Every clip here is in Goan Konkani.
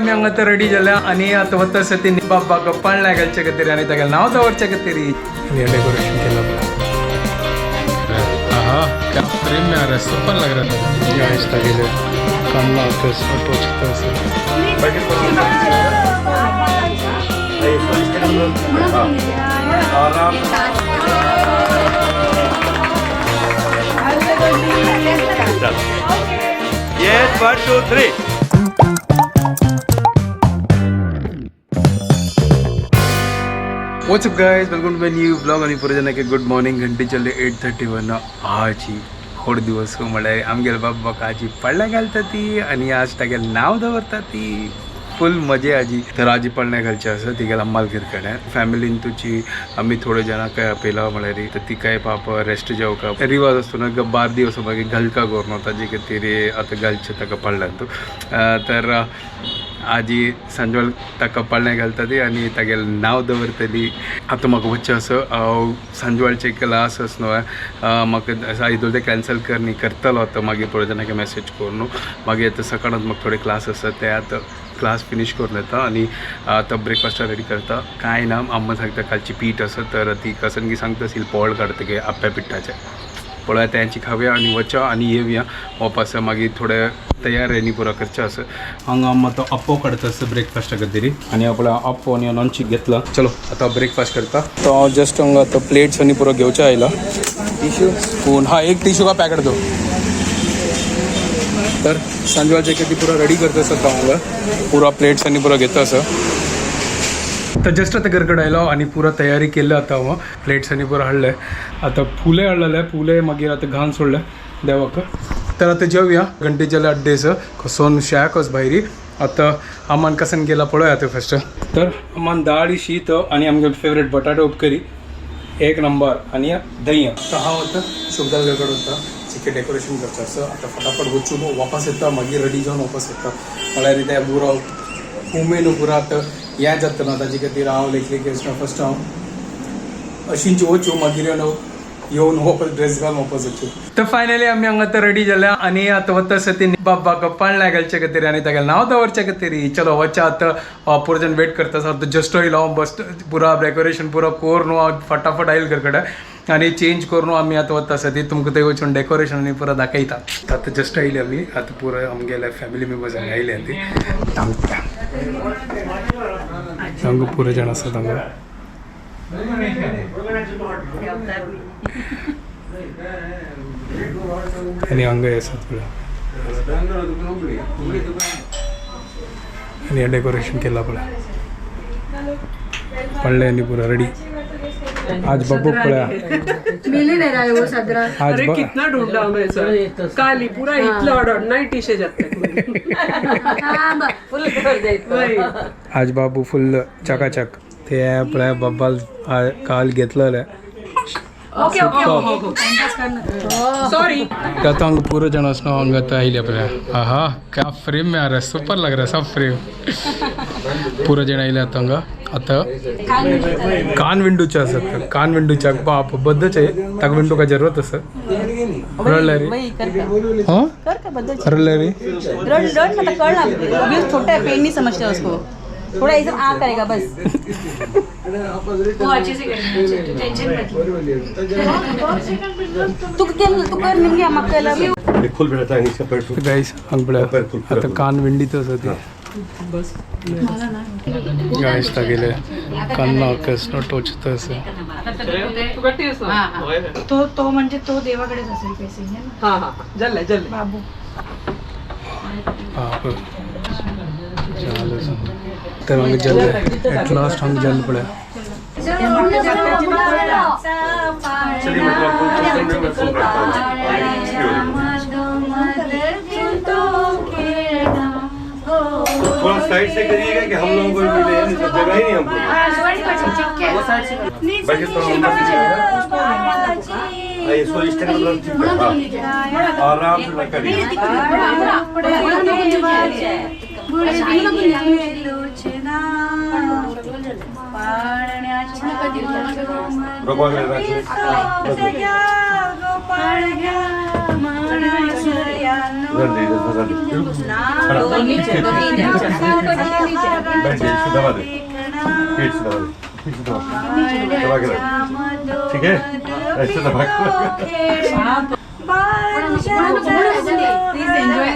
आमी हांगा तर रेडी जाल्या आनी आतां वता आसा ती बाबाक पाळण्या घालचे खातीर आनी ताका नांव दवरचे खातीर डेकोरेशन केलां पळय. आहा, क्या फ्रेम में आ रहा है, सुपर लग रहा है. गाइस, तागेले कन्ना टोचता आसा. आराम. Yes, 1 2 3. What's up guys, welcome to my new vlog. आणि पुरे जाणांक गुड मॉर्निंग. घंटे चल्ले 8:31. आजी थोडे दिवस म्हळ्यार आमगेले बाबाक आजी पडल्या घालता ती आनी आज तागेलें नांव दवरता ती. फुल मजा आजी. तर आजी पळण्या घालची आसा तिगेल्या अम्मालगीर कडेन. फॅमिलीन तुची आमी थोडे जाणां काय आपयला म्हळ्यार तर ती काय पाप रेस्ट जेवका रिवाज आसतो ना, बार दिवस मागीर घालका करून ताजे खातीर आतां घालचें ताका पडल्यान तूं. तर आजी सांजवेळ ताका पाळण्या घालता ती आनी तागेलें नांव दवरतली. आतां म्हाका वचचें आसा, हांव सांजवेळचे क्लास आसा न्हू, म्हाका आयदोळ ते कॅन्सल कर न्ही करतलो. आतां मागीर थोडे जाणांक मॅसेज करून मागीर आतां सकाळांत म्हाका थोडे क्लास आसा, ते आतां क्लास फिनीश करून येता आनी आतां ब्रेकफास्टा रेडी करता. कांय ना, अम्मा सांगता कालची पीठ आसा, तर ती कसनगी सांगता आशिल्ली पोळ काडटा गे आप्या पिठाचें. पळोवया, तेंची खावया आनी वचा आनी येवया वापस. मागीर थोडे तयार आनी पुरो करचें आसा. हांगा अम्मा तो अप्पो काडटा आसा ब्रेकफास्टा खातीर आनी आपल्या अप्पो आनी लंच घेतला. चलो, आतां ब्रेकफास्ट करता. तो हांव जस्ट हांगा आतां प्लेट्स आनी पुरो घेवचें आयला. टिश्यू, स्पून, हा एक टिश्यू का पॅकेट दो. तर सांजवेळचे ती पुरो रेडी करता आसा. हांगा पुरा प्लेट्स आनी पुरो घेता आसा. तर जस्ट आतां घरकडेन आयलो आनी पुरा तयारी केल्ली. आतां हांव प्लेट्स आनी पुरो हाडले, आतां फुले हाडलेले, फुले मागीर आतां घालून सोडले देवाक. तर आतां जेवया. घंटे जाले अड्डेस कसोन शाकच भायरी. आतां अम्मान कसन केला पळोवया आतां फर्स्ट. तर अम्मान दाळी, शीत आनी आमगे फेवरेट बटाटे उपकरी, एक नंबर, आनी दही. तर हांव आतां शुभदाल घरकडेन वता, चिकेन डेकोरेशन करचें आसा. आतां फटाफट वचून वापस येता, मागीर रेडी जावन वापस येता. म्हळ्यार ते पुरो उमेद पुरो आतां हें जाता ना, ताजे खातीर हांव लेखलेक फर्स्ट हांव अशींच वचूं, मागीर येवन वापस ड्रेस घालून वापस वचूं. तर फायनली आमी हांगा तर रेडी जाल्या आनी आतां वता आसा ती बाबाक पाळण्या घालचे खातीर आनी ताका नांव दवरचे खातीर. चलो वचा आतां, पुरो जाण वेट करता आसा. आतां जस्ट येयलो हांव, बस पुरा डेकोरेशन पुरो करून हांव फटाफट आयल घर कडेन आनी चेंज करून आमी आतां वता आसा ती तुमकां थंय वचून डेकोरेशन आनी पुरो दाखयता. आतां जस्ट आयली आमी, आतां पुरो आमगेले फॅमिली मेंबर्स हांगा आयले ती. हांगा पुरो जाण आसात हांगा. आनी हांगा आसात पळय आनी हें डेकोरेशन केलां पळय, पडलें आनी पुरो रेडी. आज बाबूक पळया. मिल ही नहीं रहा है वो सदरा. आज अरे, कितना ढूंढा मैं सर, काली पूरा इतना ऑर्डर नाइटी से जाता. वही. आज बाबू फुल चकाचक. ते पळय, बाबाल काल घेतलेले. Okay okay okay, sorry. आता हांगा पूरा जण असणं हांगा आतां आयले पळय. आहा, क्या फ्रेम में आ रहा है, सुपर लग रहा है सब फ्रेम. पुरो जण आयले आतां हांगा. आतां कान विंडूचे आसात, कान विंडूच्या बाप बद्दच आहे, ताका विंडू का जरूरत आसा. रडले रे, हाँ रडले रे. रड रड मतलब कळना, अभी छोटा है, पेन नहीं समझता उसको. थोड़ा ऐसा आ करेगा बस. वो अच्छे से करेंगे, तू टेंशन मत ले. तू केलं, तू कर निघ मक्काला. खुल बेटा है इसका पैर. गाईस, हांगा पळय आतां कान विंडीत आसा ती. गाईस, तागेले कान्ना कसलो टोचता आसा. तो तो म्हणजे तो देवाकडेच असेल पैसे है ना? हाँ हाँ, जल्ले जल्ले. बाबू. बाप चालू. तर हांगा जल्ले, एट लास्ट हांगा जल्ल पळय. चलिए, मैं आपको मैं फोन करता हूँ. थोड़ा साइड से करिएगा कि हम लोगों को भी मिले, नहीं तो जगह ही नहीं हमको. बैठिए थोड़ा अंदर से जाएगा. हाँ, इसको इस तरह मतलब ठीक है. हाँ, आराम से करिए. रुकवा के रख. गोपाळ घ्या. इधर दे, इधर फंसा दे। बैठ जा, इसको दबा दे, पेट से दबा दे, पीठ से दबा, दबा के रख, ठीक है, ऐसे दबा के रख। Please enjoy.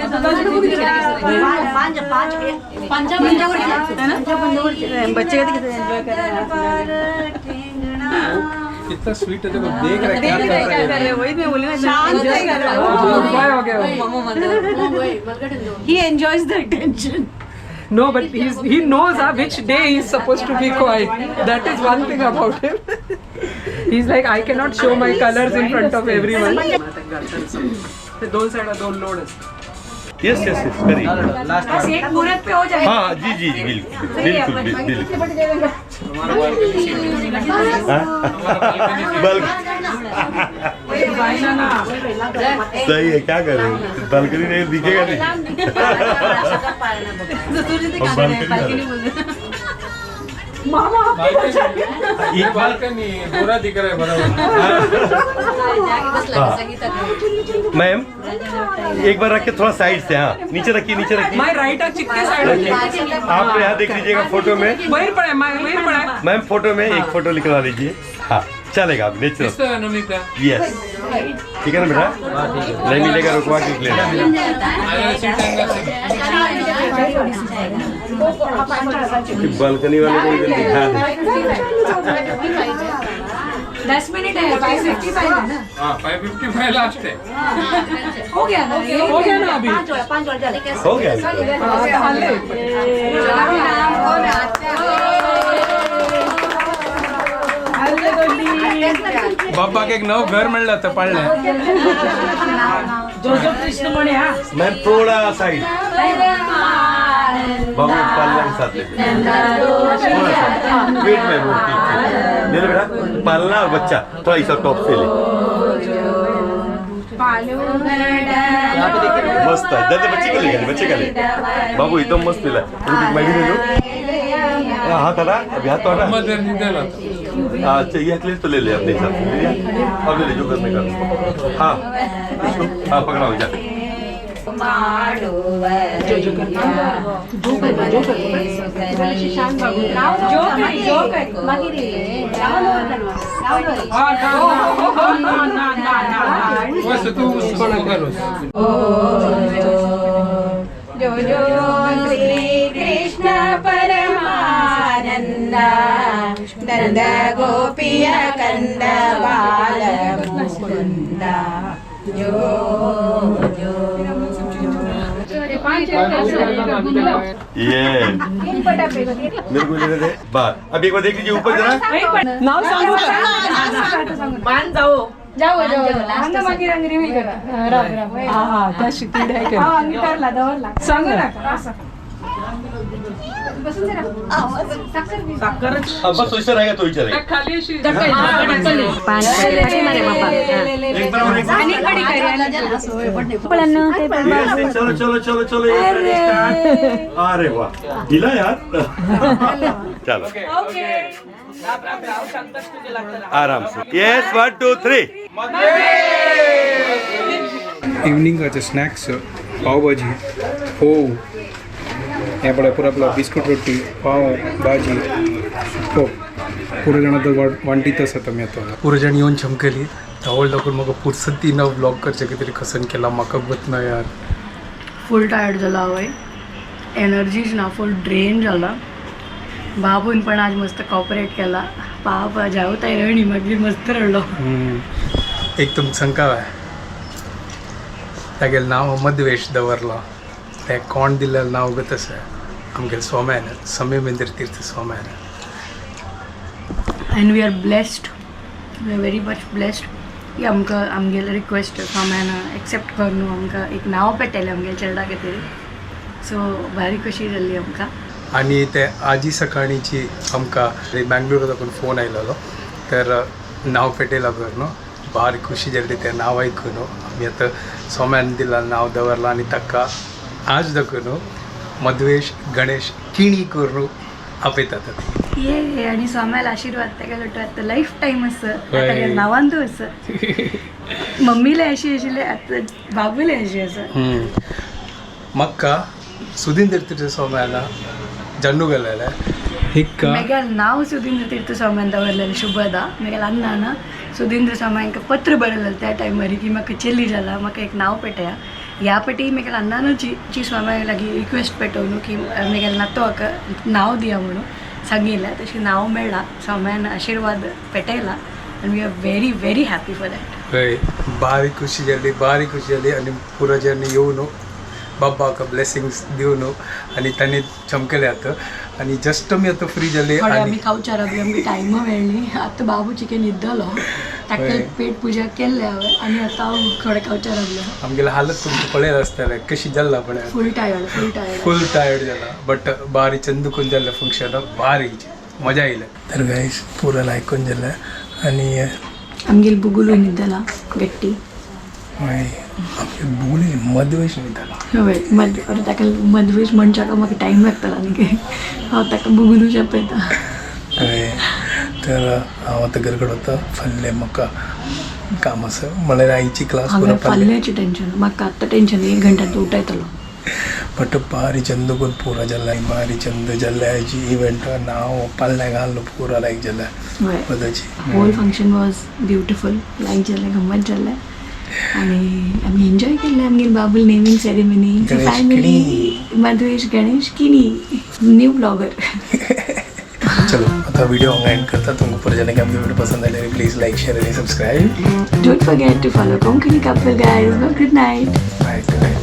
बच्चे का कितने एंजॉय कर रहे हैं. कितना स्वीट है, देखो, देख रहा है क्या कर रहा है. कर रहे हैं, वही मैं बोली ना, शांत कर रहा है. बाय हो Gaya. He enjoys the attention. No, but he knows which day he's supposed to be quiet. That is one thing about him. He's like, I cannot show my colors in front of everyone. ते दोन साइड दोन लोड असतात. यस यस यस, करिए. बस एक मुहूर्त पे हो जाएगा. हाँ, जी जी जी, बिल्कुल बिल्कुल बिल्कुल. हाँ? सही है, क्या करें, बालकनी नहीं दिखेगा नहीं. और बालकनी. ये बालकनी पूरा दिख रहा है बराबर. हाँ। मैम, एक बार रख के थोड़ा साइड से, हाँ, नीचे रखिए, नीचे रखिए. My right चिक्के साइड. रखिए. आप यहाँ देख लीजिएगा फोटो में. वहीर पण आहे, वहीर पण आहे. मैम, फोटो में एक फोटो निकलवा लीजिए. हाँ, चलेगा अब नेचुरल. नमिता. यस, ठीक है ना बेटा? नहीं मिलेगा, रुकवा के लेना. बालकनी वाले को इधर दिखा दे. 10 मिनट है, 5:55 है ना? हाँ, 5:55 लास्ट है. हो गया ना? हो गया ना अभी. हो गया अभी तो. आता हल्ले. बाप्पाक एक नव घर म्हणलं तर पाळणं. मैम, थोड़ा साइड, बाबू पालना के साथ ले, थोड़ा सा वेट में. वो ठीक है, ले ले बेटा, पालना और बच्चा थोड़ा इसा टॉप से ले. मस्त है दादा. बच्चे का ले, बच्चे का ले बाबू, एकदम मस्त लिला. रुक, मैं भी ले लूँ. हाथ हटा, अभी हाथ तो हटा. अच्छा, ये ले तो ले ले, अपने हिसाब से ले लिया. अब ले ले, जो करने का. हाँ, इसको हाँ पकड़ा हो जा. जो कर, जो कर. ना ना ना. बस तू करो. जो जो श्री कृष्ण परमानंद नंद गोपिय कंद बाल मुकुंद जो जो. ये मेरे को लेने दे बात. अब एक बार देख लीजिए ऊपर जरा. नाव सांगू का? जाओ जाओ. हा हा, त्या शितीड आहे का? सांगू नका. अब बस वैसे रहेगा तो ही चलेगा. खाली अशी. एक बार और, एक बार. Yes, चलो चलो चलो चलो, ये स्टार्ट. अरे वाह, ढीला यार. चलो, आराम से. यस, 1 2 3. इवनिंगाचे स्नॅक्स, पावभाजी, फोव, हे पळय पुरो आपलो बिस्कुट रोटी, पाव भाजी, सुको. पुरो जाण आतां वांटीत आसात आमी. आतां पुरो जाण येवन चमकली धांवळ दाखोवन म्हाका फुरसती ना व्लॉग करचे कितें कसन केला म्हाका गत ना यार. फुल टायर्ड झाला हांवें, एनर्जीच ना, फुल ड्रेन जाला. बाबून पण आज मस्त कॉपरेट केला. पाप जावताय रणी मागीर मस्त रडलो. एक तुमकां सांगता हांवें, तागेलें नांव मधवेश दवरलो. तें कोण दिलेलें नांव गत आसा, आमगेले स्वाम्यान, समेमेंद्र तीर्थ स्वाम्यान. And we are blessed, we are very much blessed की आमकां आमगेले रिक्वेस्ट स्वाम्यान एक्सेप्ट कर न्हू आमकां एक नांव पेटयलें आमगेल्या चेडा खातीर. सो भारी खोशी जाल्ली आमकां. आनी ते आजी सकाळीची आमकां बँगलोर साकून फोन आयलेलो, तर नांव पेटयलां कर न्हू. भारी खुशी जाली तें नांव आयकून न्हू. आमी आतां सोम्यान दिलां नांव दवरलां आनी ताका आज दाखोवन न्हू मधवेश गणेश किणी करून आपयतात. ये आणि स्वाम्याला आशीर्वाद तागेलो तो आतां लायफ टायम आसा. हय. तागेल्या नांवान तूं आसा. मम्मीला अशी आशिल्ले, आतां बाबूले अशी आसा. म्हाका सुधींद्र तीर्थ स्वाम्याला जन्नू गेलेले हिक्का. मेगेल नांव सुधींद्र तीर्थ स्वाम्यान दवरलेलें शुभदा. मेगेल अण्णान सुधींद्र स्वाम्यांक पत्र बरयलेलें त्या टायमार की म्हाका चेली जाला, म्हाका एक नांव पेटया. ह्या पाटी मेगेल अण्णानूच जी स्वाम्या लागीं रिक्वेस्ट पेटोवन की मेगेल नातवाक नांव दिया म्हणून सांगिल्लें. तशें नांव मेळ्ळां, स्वाम्यान आशिर्वाद पेटयला आनी we are very very happy for that. हय, भारी खुशी जाली, भारी खुशी जाली. आनी पुरजांनी येवन बाब्बाक ब्लेसिंग्स दिवन आनी तांणी चमकले आतां. आनी जस्ट आमी आतां फ्री जाले. थोडे आनी आमी खावच्या रावली, आमकां टायम मेळ्ळी. आतां बाबू चिकन न्हिदलो, ताका हय. पेट पुजा केल्ले हांवें आनी आतां हांव थोडे खावच्या रावलें. आमगेले हालत तुमकां पळयत आसतलें कशी जाल्ला पळय. Full tired, full tired. Full tired जाला, बट भारी चंद करून जाल्लें फंक्शन, भारी मजा येयले. तर गायस, पुरा ऐकून जालें आनी आमगेर बुगुलू न्हिदला गट्टी. आमगे बुगुली मदवेश न्हिदला. हय, मद ताका मदवेश म्हणच्याक म्हाका टायम लागतलो आनी हांव ताका बुगुलू चेपयता. हय, तर हांव आतां घरा कडेन वता. फाल्यां म्हाका काम आसा, म्हणल्यार आईची क्लास हांवें पुरा फाल्यां. फाल्यांचें टेंशन म्हाका आत्तां टेंशन, एक घंट्यान उठायतलो. बट भारी चंद करून पुरा जाल्ला, भारी चंद जाल्ले आयची इव्हेंट. नांव पाल्ल्या घालून पुरा लायक जाल्लें. हय. पदाची Whole function was beautiful, लायक जालें, गम्मत जालें आनी आमी एन्जॉय केल्लें आमगेर Babul naming ceremony. Ganesh. Family Madhuvesh Ganesh Kini, new blogger. चलो, आता व्हिडिओ हांगा एंड करता. तुमकां पुरा जाल्यार आमचे व्हिडिओ पसंद आले, प्लीज लायक, शेअर आनी subscribe. Don't forget to follow Konkani Couple, guys. Good night. Bye.